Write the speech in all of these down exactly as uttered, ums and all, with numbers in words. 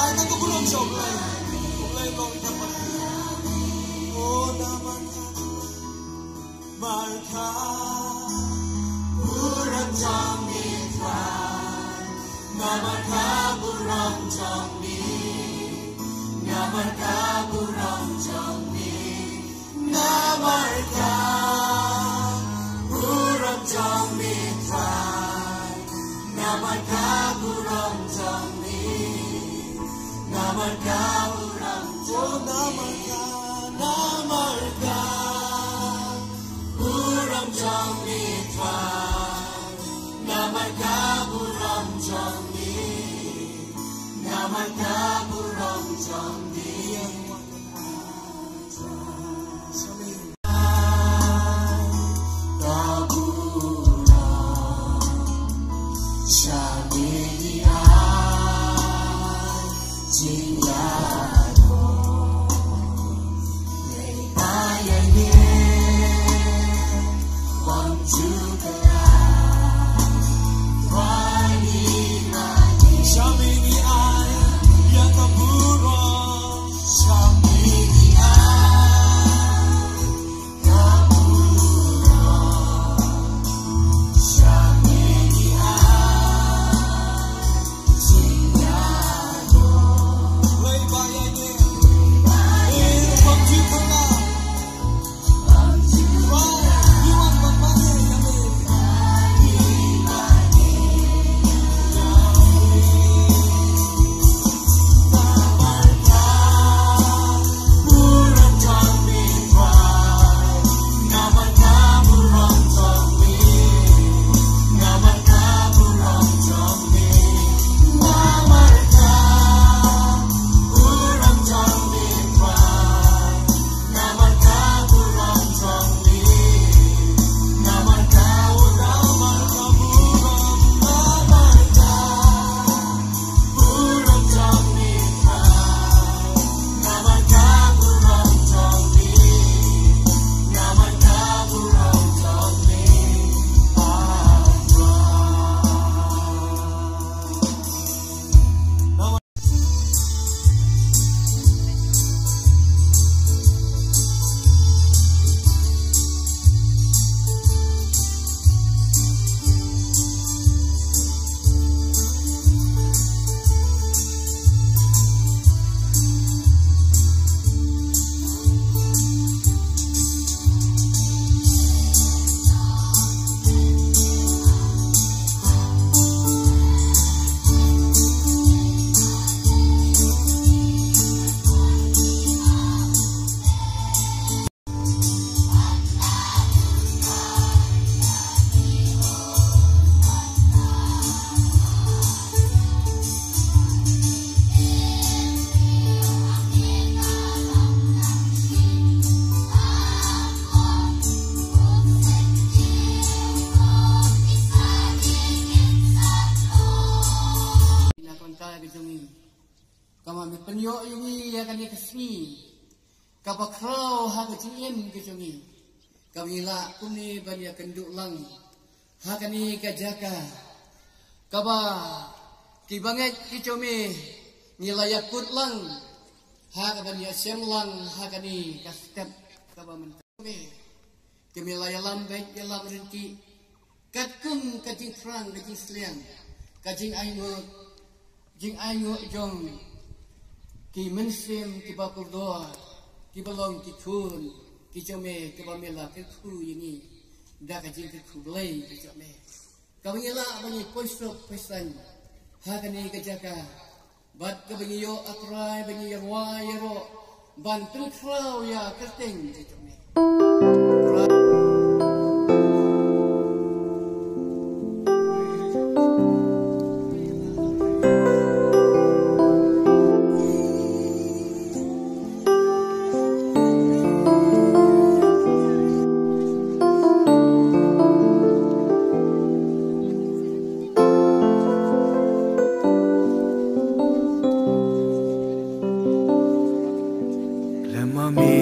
Ai ka burom jong U Blei. U Blei long ka pat. O namar ka, namar ka burom jong me Trai. Namar ka burom jong me. Namar ka burom jong me. Namar ka burom jong me Trai. Namar ka burom jong me. Namar ka burom jong me. Namar ka, namar ka burom jong me Trai. Namar ka burom jong me. Namar ka burom jong me. Kumba me pynïoh ïa ngi ïa kane ka sngi kaba khraw ha ka jingim ka jong ngi, kaba ngi lah kumne ban ïakynduh lang ha kane ka jaka kaba ki bangeit ki jong me ngi la ïakut lang ha kaban ïashem lang ha kane ka step kaba mynta. Me ki me la ïalam beit ïalam ryntih katkum ka jingthrang ka jingsliang ka jingainguh Jingainguh jong ki mynsiem kiba kordor, kiba long ki khun ki jong me, kiba me la kyrkhu ïa ngi da ka jingkyrkhu Blei ka jong me, kaba ngi lah ban ïa poi suk poi saiñ ha kane ka jaka, bad kaba ngi ïoh, A Trai, ba ngi ïa rwai ïa roh ban pynkhraw ïa ka kyrteng ka jong me. Lem ma me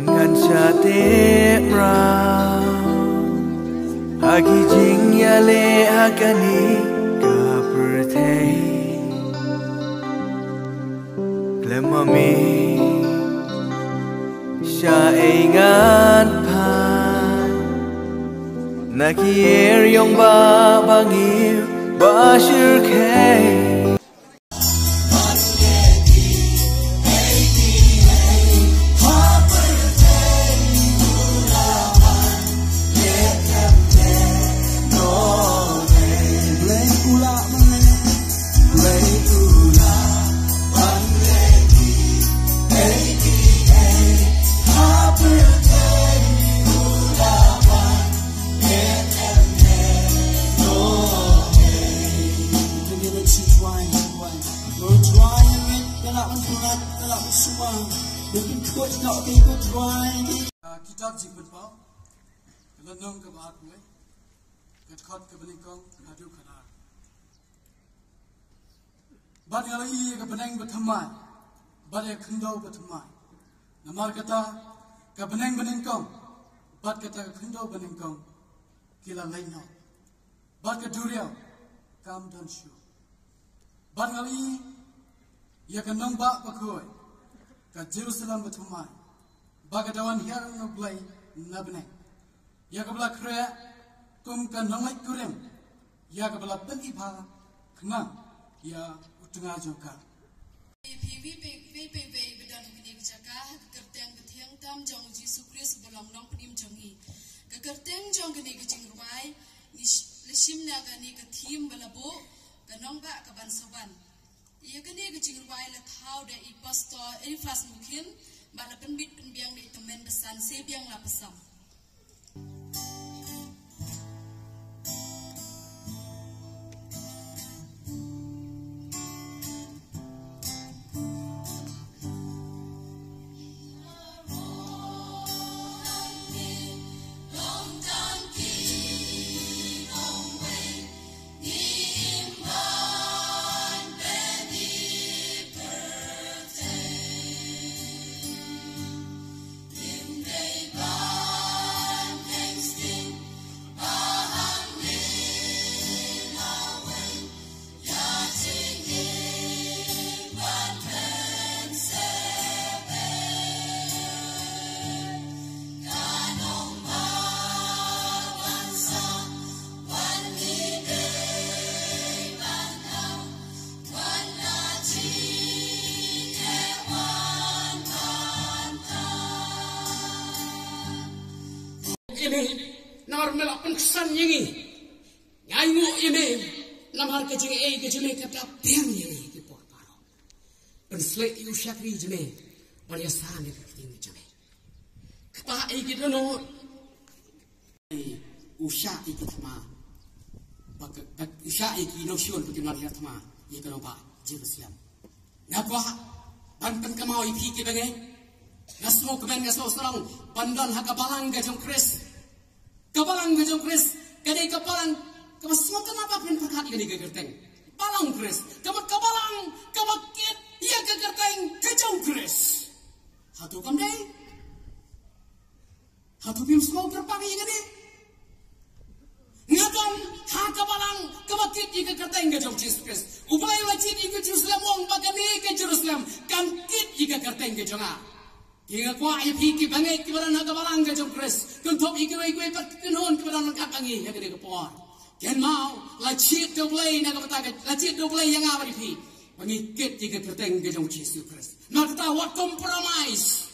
ngan sa teh mraw ha ki jingïaleh ha kane ka pyrthei. Lem ma me sa ei ngan pan na ki eriong ba bangim ba shyrkhei. Kitab Jingpynpaw, ka lynnong kaba arphew wei, ka dkhot kaba nyngkong haduh kaba ar. Bad nga la ïohi ïa ka bneng bathymmai bad ïa ka khyndew bathymmai. Namar kata ka bneng banyngkong bad kata ka khyndew banyngkong ki la leit noh, bad ka duriaw kam don shuh. Bad nga la ïohi ïa ka nongbah bakhuid, ka Jerusalem bathymmai, ba ka dawan hiar na U Blei na bneng, ïa kaba la khreh kum ka nongleit kurim, ïa kaba la pynibha khnang ïa u tnga jong ka. Phi, phi, phi, phi, phi, phi ba don ha kane ka jaka ha ka kyrteng bathiang tam jong U Jisu Khrist uba long Nongpynim jong ngi. Ka kyrteng jong kane ka jingrwai, ngi sh-, la shim na kane ka theme ba la buh, ka nongbah ka ban sa wan. Ïa kane ka jingrwai la thaw da i Pastor Eliphas Mukhin, bad la pynbit pynbiang da i tymmen basan Sebiang Lapasam. Ïa me, namar me la pynksan ïa ngi. Ngi ainguh ïa me, namar ka jingaiei ka jong me ka da biang ïa ngi ki por baroh. Pynshlei ïa u shakri jong me ban ïasan ïa ka kyrteng jong me. Kata ïa ki dohnud. U shah ïa ki thma. Ba ka, ba u shah ïa ki nongshun ba ki wan ïa thma ïa ka nongbah Jerusalem. Nga kwah ban pynkynmaw ïa phi ki bangeit. Nga sngewkmen, nga sngewsarong ban don ha ka balang ka jong Khrist. Ka balang ka jong Khrist ka dei ka balang kaba sngewtynnat ba phin pyrkhat ïa kane ka kyrteng. Balang Khrist, kaba, ka balang kaba kit ïa ka kyrteng ka jong Khrist. Hato kam dei? Hato phim sngew kyrpang ïa kane? Nga don ha ka balang kaba kit ïa ka kyrteng ka jong Jisu Khrist. U Blei u la jied ïa ka Jerusalem, u ong ba kane ka Jerusalem kan kit ïa ka kyrteng ka jong nga. Te nga kwah ïa phi ki bangeit kiba don ha ka balang ka jong Khrist, kynthup ïa kiwei kiwei pat ki kynhun kiba don ryngkat bad ngi ha kane ka por, Kynmaw, la jied da U Blei na ka bynta ka, la jied da U Blei ïa nga bad ïa phi ba ngi kit ïa ka kyrteng ka jong U Jisu Khrist. Namar kata wat compromise.